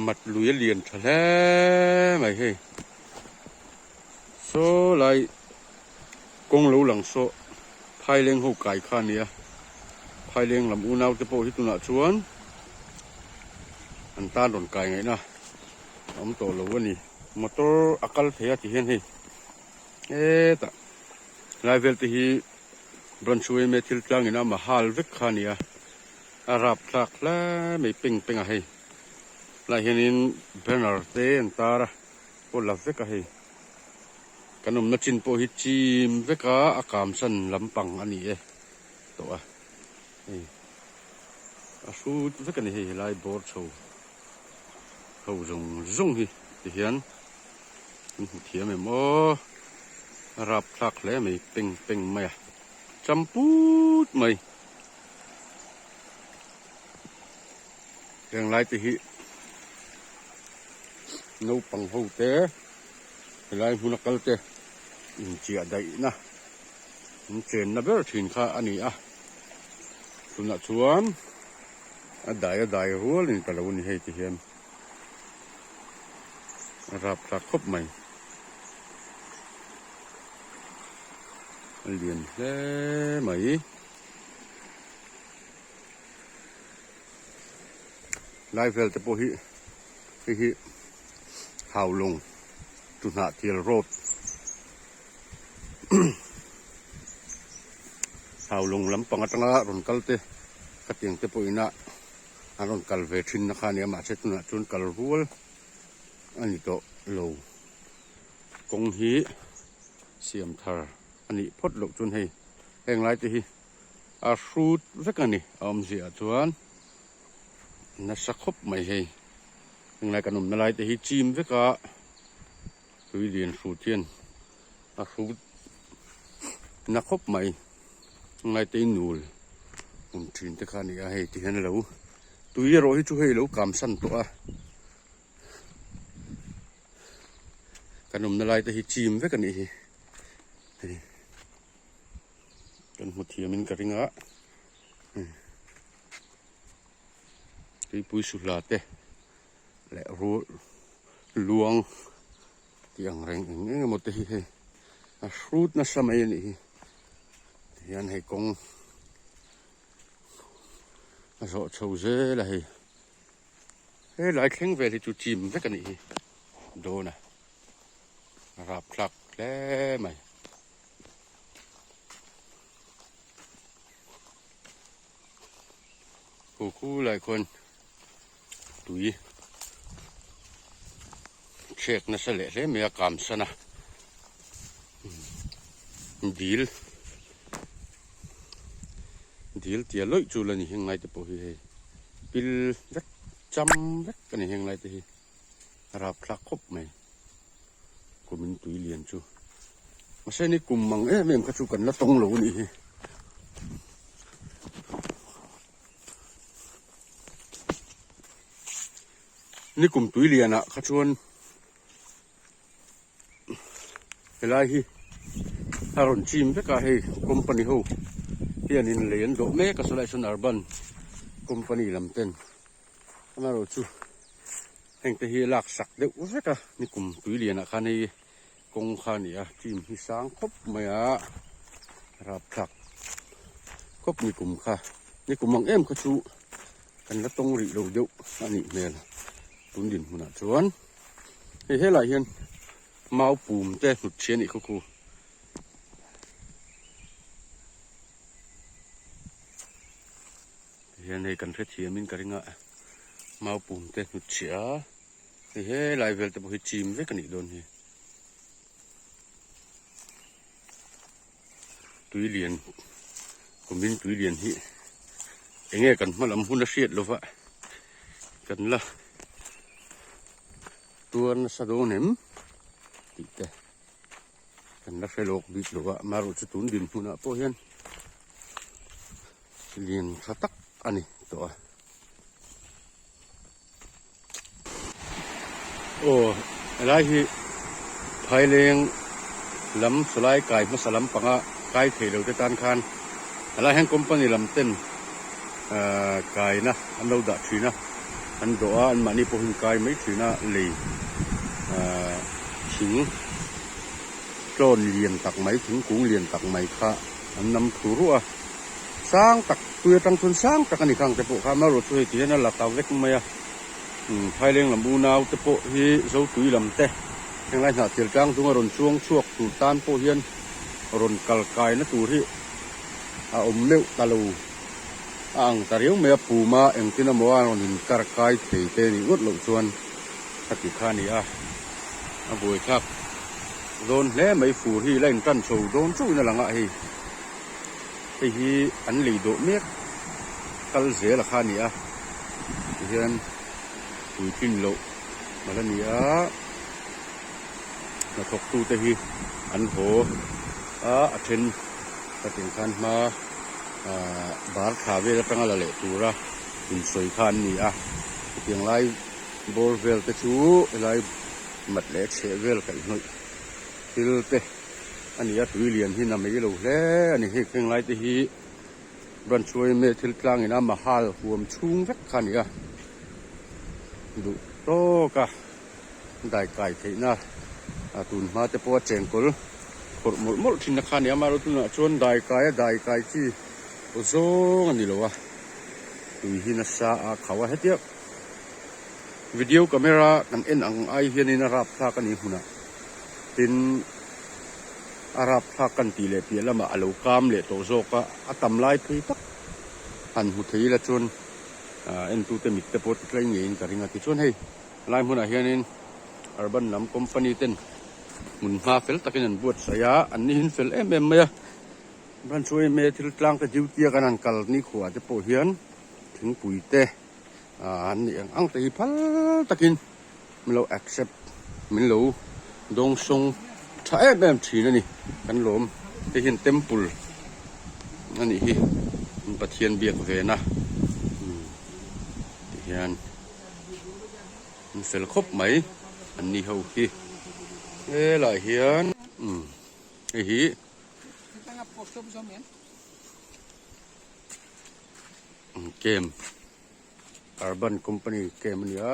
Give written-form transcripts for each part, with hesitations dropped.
Mat lui a lian tha hle mai hei. Saw lai kawng lo lang saw Phaileng ho kai kha a nia. Phaileng lam unau te pawh hi tunah chuan an tan rawn kai ngaihna a awm tawh lo a ni. Motor a kal thei a ti hian hei hetah lai vel te hi branch yma thil tlangin a mahal vek kha a nia. A rap thlak hle mai peng peng a hei. Tunah hianin banner te an tar a pawh la vek a hei. Kan awmna chin pawh hi chim vek a a kamsan lampang a ni e tawh a hei a hrut vek a ni hei helai bawr chho ho zawng zawng hi tihian an hmu thiam em aw a rap thlak hle mai peng peng mai a cham put mai. Heng lai te hi naupang ho te helai hmuna kal te inchiah daihna in chenna ber thin kha a ni a tunah chuan a dai a dai rual in ka lo ni hei ti hian a rapthlak khawp mai a lian hle mai. Lai vel te pawh hi hei hi Haulawng Tuhnah Tial Road Haulawng lampang atanga rawn kal te khatiang te pawh ina an rawn kal ve thin na kha a nia mahse tunah chuan kal rual a ni tawh lo kawng hi siam thar a nih phawt loh chuan hei heng lai te hi. A hrut vek a ni a awmziah chuan nasa khawp mai hei englai kan awmna lai te hi chim vek a tui lian hrut hian a hrut na khawp mai englai te hi nul awm thin te kha a ni a hei ti hian alo tui erawh hi chu hei alo kam san tawh a kan awmna lai te hi chim vek a nih hi hei. Kan hmu thiam in ka ring a tuipui suhla te leh rul luang tih ang reng eng eng emaw te hi hei a hrut nasa mai a nih hi tihian hei kawng a zawh chho zel a hei helai thleng vel hi chu chim vek a nih hi dawn a rapthlak hle mai. Khu khu lai khuan tui chhek nasa leh hle mai a kam san a dil dil tia lawih chu la ni heng lai te pawh hi hei pil vek cham vek a ni heng lai te hi a rapthlak khawp mai. Kumin tui lian chu mahse ni kum mang em em kha chu kan la tawng lo a nih hi. Ni kum tui lian ah kha chuan helai hi a rawn chim vek a hei company ho hianin lei an dawh mek a sawlai sawn urban company lam ten amaherawhchu. Heng te hi lak sak deuh vek a ni kum tui lian ah khan hei kawng kha a ni a team hi sang khawp mai a rapthlak khawp ni kum kha ni kum ang em kha chu kan la tawng rih lo deuh a nih hmel tun dinhmun ah chuan hei helai hian mau pum te hnut chhi a nih khaw khu. Hian hei kan hrethiam in ka ring a mau pum te hnut chhiah a hei helai vel te pawh hi chim vek a nih dawn hi tui lian kumin tui lian hi eng nge kan hma lam hun a hriat lova kan la tuar nasa dawn em tih te. Kan la hre lawk bik lo a, amaherawh chu tun dinhmunah pawh hian lian tha tak a ni tawh a. Aw helai hi Phaileng lam sawlai kai hmasa lampanga kai thei lo te tan khan helai hian company lam ten ahh kaina an lo dah thin a. an dawh a, anmahni pawh hi an kai mai thin a, lei ahh thing tlawn lian tak mai thingkung lian tak mai kha an nam thu ruah a, sang tak tui atang chuan sang tak a ni khang te pawh kha amaherawhchu chu hei ti hian a la ta vek mai a, umm Phaileng lam unau te pawh hi Zotui lam te henglai hnah thil tlang chunga rawn chuang chhuak tur tan pawh hian rawn kal kaina tur hi a awm meuh ta lo a ang ta riau mai a, puma engtin emaw a rawn inkar kai thei te nih ngawt loh chuan ka ti kha a ni a, a buaithlak dawn hle mai fur hi la intan chho dawn chauhin a lang a hei hei hi an lei dawh mek kal zel a kha a ni a tihian puitlin loh mal a ni a hnathawk tute hi an haw a a then ka tih khan hma ahh bar thla vel atanga la leh tura insawi kha an ni a hetiang lai bawr vel te chu helai mat leh chheh vel kaihhnawih thil te a ni a tui lian hi na mai lo hle a ni hei heng lai te hi branch yma thil tlang in a mahal huam chhung vek kha a ni a duh tawk a dai kai theihna a tun hma te pawh a chengkawl khawrh mawlh mawlh thin na kha a ni a amaherawhchu tunah chuan dai kai a dai kai chi aw zawng a ni lo a tui hi nasa a khauh a hetia video camera kan en ang ai hianin a rapthlak a ni hmunah tin a rapthlak kan tih leh piah lamah a lo kam leh tawh zawk a a tam lai phei tak han hmu thei ila chuan ah entute mit te pawh ti tlai ngeiin ka ring a tichuan hei Helai hmunah hianin urban lam company ten hmun hma fel takin an buatsaih a, an ni hin fel em em mai a, branch yma thil tlang te duty a kan han kal nikhua te pawh hian thingpui te ah an nih ang ang te hi phal takin min lo accept min lo dawngsawng tha em em thin a ni kan lawm hei hian temple a nih hi Pathian biak ve na tihian. An fel khawp mai an ni ho hi helai hian umm hei hi camp urban company camp a ni a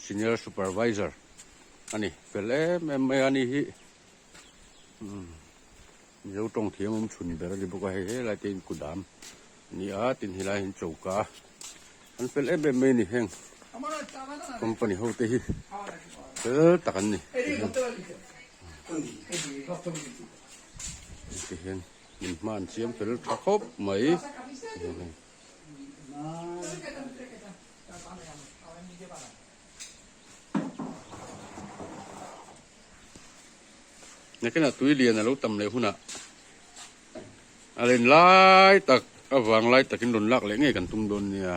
senior supervisor a ni fel em em mai a ni hi umm mizo tawng thiam awm chhun ber a ni bawk a hei helai te hi kudam. Ni a tin helai hian choka an fel em em mai a ni heng company ho te hi fel tak an ni ti hian min hma an siam fel tha khawp mai. Nakinah tui lian a lo tam leh hunah a len lai tak a vang lai takin rawn lak leh ngei kan tum dawn nia.